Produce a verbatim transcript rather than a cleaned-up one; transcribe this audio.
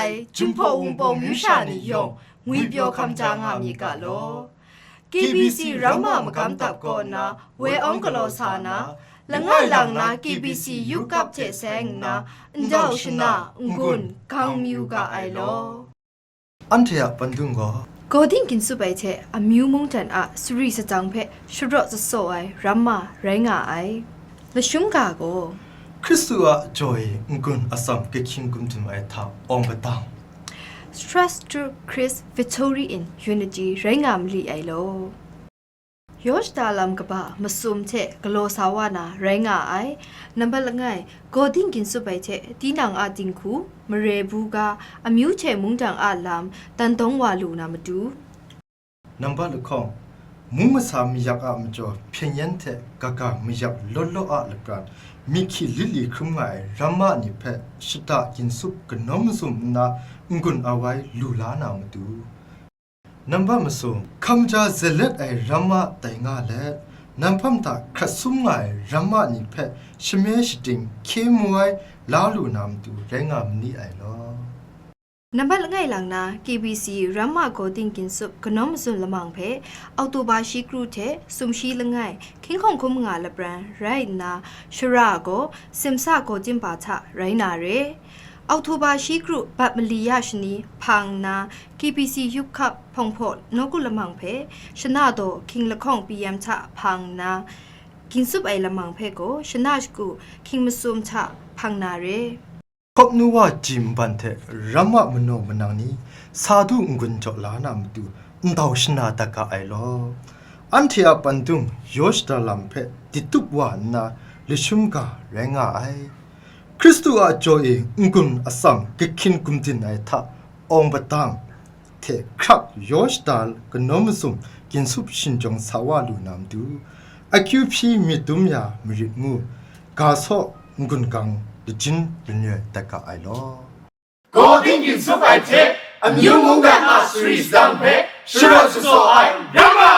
Ai, Jinghpaw Wungpawng myu sha ni yawng ngwipyaw hkam ja nga myit ga law. K B C Ramma magam dap kaw nna woi awng galaw sa na, langai lang na K B C yup kap hte seng nna, ndau shana, n-gun, gang myu ga ai law. Anhte a pandung gaw, Gawding Ginsup ai hte amyu mungdan a sari sajang hpe sharaw jasaw ai Ramma rai nga ai. Lashum ga gaw, Hkristu a jaw e n-gun atsam kahkyin gumdum ai hta awng padang, Strastur Christ Victory in Unity rai nga mali ai law. Yaw shada lam kaba masum hte galaw sa wa na rai nga ai. Nambat langai, Gawding Ginsup ai hte tinang a dinghku, mare bu ga, amyu hte mungdan a lam, dan dawng wa lu na matu. Nambat lahkawng, mung masa mayak a majaw hpyen yan hte kaga mayak lawt law a lapran, myi hkyi lit li hkrum nga ai Ramma ni hpe shada ginsup kanawm mazum nna n-gun awai lu la na matu. Nambat masum, hkam ja zalet ai Ramma tai nga let, nan hpam hta hkrat sum nga ai Ramma ni hpe shame shating hkye mu ai la lu na matu rai nga ma ni ai law. Nambat langai lang na, K B C Ramma Gawding Ginsup kanawm mazum lamang hpe, Oktoba shi kru hte sumshi langai, hkying hkawng hkum nga lapran rai nna, shara gaw Simsa Gawdin pa hta rai na re. Oktoba shi kru bat mali ya shani hpang nna, K B C yup hkap hpawng hpaw nawku lamang hpe, shana daw hkying lahkawng P M hta hpang nna, ginsup ai lamang hpe gaw shana shagu hkying masum hta hpang na re. Hkawp nu wa ji nban hte Ramma manaw manang ni sa du n-gun jaw la na matu ndau shana dat ga ai law. Anhte a pandung yaw shada lam hpe ditup wa nna lashum ga rai nga ai. Hkristu a jaw e n-gun atsam kahkyin gumdin ai hta awng padang hte hkrak yaw shada kanawm mazum ginsup shinjawng sa wa lu na matu, akyu hpyi myit dum ya marit ngu, ga saw n-gun gang lajin lanoi dat ga ai law. Gawding ginsup ai hte amyu mungdan a sari sadang hpe sharawt jasaw ai Ramma